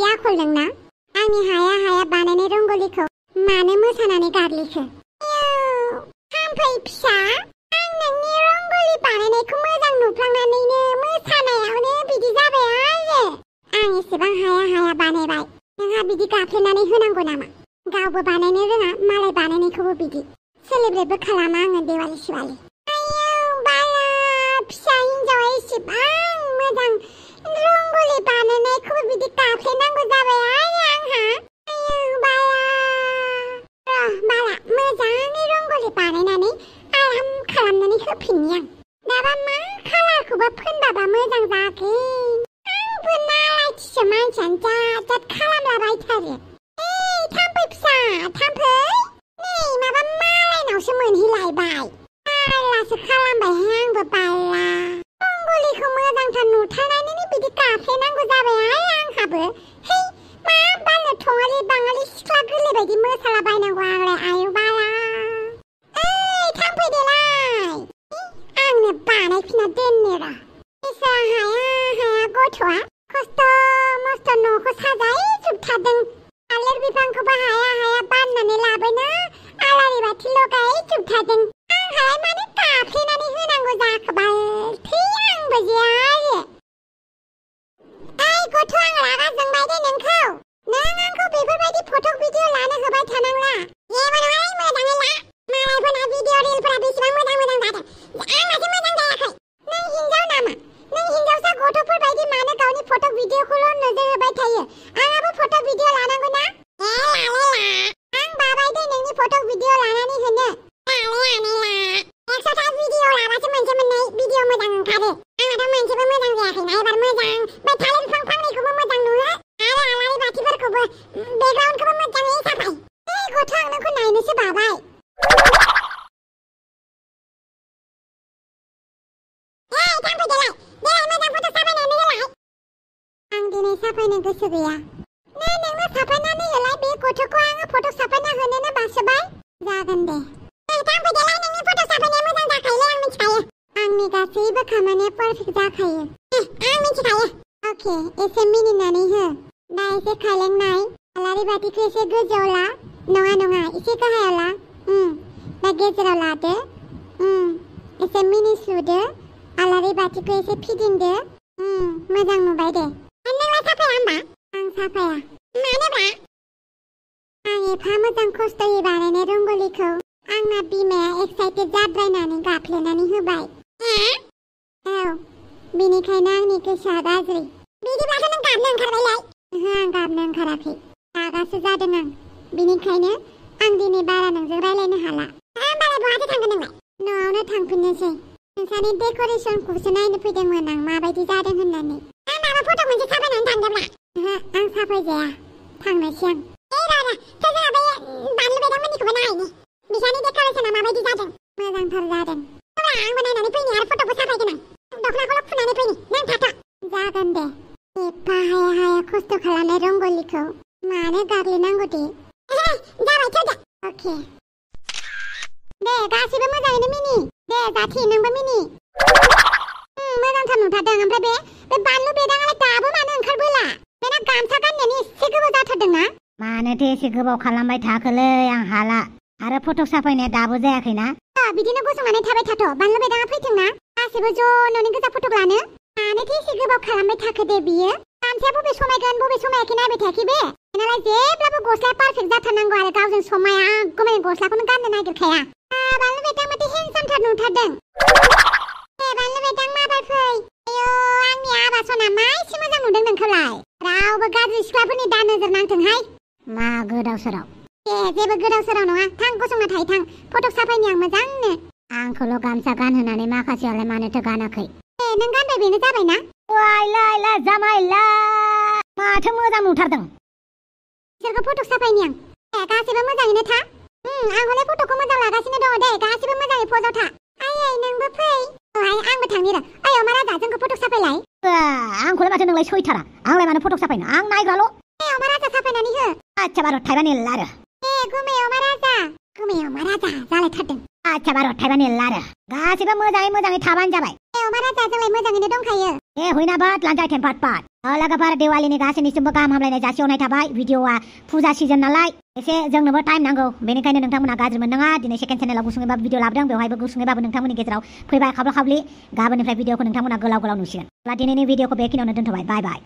बेबायदि आखल नोंना आंनि हाया हाया बानायनाय रंगलिखौ मानो मोसानानै गाग्लिखो थाम्फै फिसा आं नोंनि रंगलि बानायनायखौ मोजां नुफ्लांनानैनो मोसानायावनो बिदि जाबाय आरो आं एसेबां हाया हाया बानायबाय नोंहा बिदि गाफ्लेनानै होनांगौ नामा गावबो बानायनो रोङा मालाय बानायनायखौबो बिदि सेलेब्रेटबो खालामा आङो देवालि सिवालि आयौ बाला फिसा हिन्जावा एसेबां मोजां रंगलि बानायनायखौबो बिदि गाफ्लेनांगौ जाबाय आरो आंहा आयौ बाला मोजाङै रंगलि बानायनानै आराम खालामनानै होफिननि आं दाबा मा खालारखौबा फोनबाबा मोजां जागोन आंबो नालायथिसो मानसियानो जात जात खालामलाबायथारो थाम्फै फिसा थाम्फै नै माबा मालायनावसो मोनहैलायबाय बालासो खालामबायहाय आंबो बाला रंगलिखौ मोजांथार नुथारनानैनो बिदि गाफ्लेनांगौ जाबाय आंहाबो है मा बालनो थङालि बाङालि सिख्ला गोरलै बायदि मोसालाबायनांगौ आंलाय आयौ बाला थाम्फै देलाय आंनो बानायफिनना दोननो र' इसोर हाया हाया गथ'आ खस्थ' मस्थ' न'खौ साजायजोबथारदों थालिर बिफांखौबो हाया हाया बाननानै लाबोनो आलारि बाथि लगायजोबथारदों आंहालाय मानो गाफ्लेनानै होनांगौ जाखोबाल थै आंबो जे आरो गथ' आं रागा जोंबाय दे नोंखौ नों आंखौ बेफोरबायदि फट' भिडिअ लानो होबाय थानांला जेबो नङा मोजाङै ला मालायफोरना भिडिअ रिलफोरा बेसेबां मोजां मोजां जादों आंनासो मोजां जायाखै नों हिन्जाव नामा नों हिन्जावसा गथ'फोर बायदि मानो गावनि फट' भिडिअखौल' नोजोर होबाय थायो आंहाबो फट' भिडिअ लानांगौ ना आं बाबाय दे नोंनि फट' भिडिअ लानानै होनो लानानै ला 100था भिडिअ लाबासो मोनसे मोननै भिडिअ मोजां ओंखारो आंनाथ' मोनसेबो मोजां जायाखैना एबार मोजां बै थालिर बिफां फांनैखौबो मोजां नुहो आरो आलारि बाथिफोरखौबो बेकग्राउन्डखौबो मोजाङै साफाय गथ' आं नोंखौ नायनोसो बाबाय थाम्फै देलाय मोजां फट' साफायनानै होलाय आं दिनै साफायनो गोसो गैया नोंनो साफायनानै होलाय बे गथ'खौ आङो फट' साफायना होनोनो बासोबाय जागोन दे थाम्फै देलाय नोंनि फट' साफायनाया मोजां जाखायोलै आं मिथिखायो आंनि गासैबो खामानिया पारफेक्ट जाखायो आं मिथिखायो अके एसे मिनिनानै हो दा एसे खायलेंनाय आलारि बाथिखौ एसे गोजौआव ला नङा एसे गाहायाव ला दा गेजेराव लादो एसे मिनिस्लुदो आलारि बाथिखौ एसे फिदिंदो मोजां नुबाय दे नोंलाय साफाया होमबा आं साफाया मानोब्रा आं एफा मोजां खस्थ'यै बानायनाय रंगलिखौ आंना बिमाया एक्साइटेड जाद्रायनानै गाफ्लेनानै होबाय औ बेनिखायनो आंनि गोसोआ गाज्रि बिदिब्लाथ' नों गाबनो ओंखारबायलाय आं गाबनो ओंखाराखै रागासो जादों आं बेनिखायनो आं दिनै बारा नोंजों रायलायनो हाला होमबालाय बहाथो थांगोन नोंलाय न'आवनो थांफिननोसै नोंसानि डेक'रेसनखौसो नायनो फैदोंमोन आं माबायदि जादों होननानै माबा फट' मोनसे साफायनानै थांदोंब्ला आं साफायजाया थांनोसै आं जोंहा बे बानलु बेदामोननिखौबो नायनि बिसानि डेक'रेसना माबायदि जादों मोजांथार जादों आंबो नायनानै फैनि आरो फट'बो साफायगोन आं दख'नाखौल' फुनानै फैनि नों थाथ' जागोन दे एफा हाया हाया खस्थ' खालामनाय रंगलिखौ मानो गाग्लिनांगौ दे जाबाय थौदो अके दे गासिबो मोजाङैनो मिनि दे जाथि नोंबो मिनि मोजांथार नुथारदों ओमफ्राय बे बानलु बेदाङालाय दाबो मानो ओंखारबोला बेना गामसा गाननायानो एसे गोबाव जाथारदोंना मानोथो एसे गोबाव खालामबाय थाखोलै आं हाला आरो फट' साफायनाया दाबो जायाखैना बिदिनो गसंनानै थाबाय थाथ' बानलु बेदाङा फैथोंना गासिबो ज' न'नि गोजा फट' लानो मानोथो एसे गोबाव खालामबाय थाखो दे बियो गामसाया बबे समायगोन बबे समायाखै नायबाय थायाखै बे बेनालाय जेब्लाबो गस्लाया पारफेक्ट जाथारनांगौ आरो गावजों समाया गमाय गस्लाखौनो गाननो नागिरखाया बानलु बेदां माथो हेन्डसामथार नुथारदों बानलु बेदां माबार फै आयौ आंनि आबासना मा एसे मोजां नुदों नोंखौलाय रावबो गाज्रि सिख्लाफोरनि दा नोजोर नांथोंहाय मा गोदाव सोराव जेबो गोदाव सोराव नङा थां गसंना थायो थां फट' साफायनि आं मोजांनो आंखौल' गामसा गानहोनानै माखासेयालाय मानोथो गानाखै नों गानबाय बेनो जाबायना लाय जामायला माथो मोजां नुथारदों बिसोरखौ फट' साफायनि आं गासिबो मोजाङैनो था आं हले फट'खौ मोजां लागासिनो दङ दे गासिबो मोजाङै पजाव था आयै नोंबो फै आंबो थांनि र' अमा राजा जोंखौ फट' साफायलाय आंखौलाय माथो नोंलाय सयथारा आंलाय मानो फट' साफायनो आं नायग्राल' अमा राजा साफायनानै हो आच्छा बार' थाइबा नेला आरो गुमै अमा राजा जालायथारदों आच्छा बार' थाइबा नेला आरो गासिबो मोजाङै थाबानो जाबाय अमा राजा जोंलाय मोजाङैनो दंखायो हुइनाबाद लान्जाय थेमफाट पाट लोगोफोर दिवालीनि गासैनिसिमबो गाहाम हामलायनाय जासिहरनाय थाबाय भिडिअआ फुजा सिजन नालाय एसे जोंनोबो टाइम नांगौ बेनिखायनो नोंथांमोना गाज्रि मोननाङा दिनै सेकेन्ड चेनेलाव गुसुङैबाबो भिडिअ लाबोदों बेवहायबो गुसुङैबाबो नोंथांमोननि गेजेराव फैबाय खाब्ला खाब्लि गाबोननिफ्राय भिडिअखौ नोंथांमोना गोलाव गोलाव नुसिगोन अब्ला दिनैनि भिडिअखौ बेखिनियावनो दोनथ'बाय बाय बाय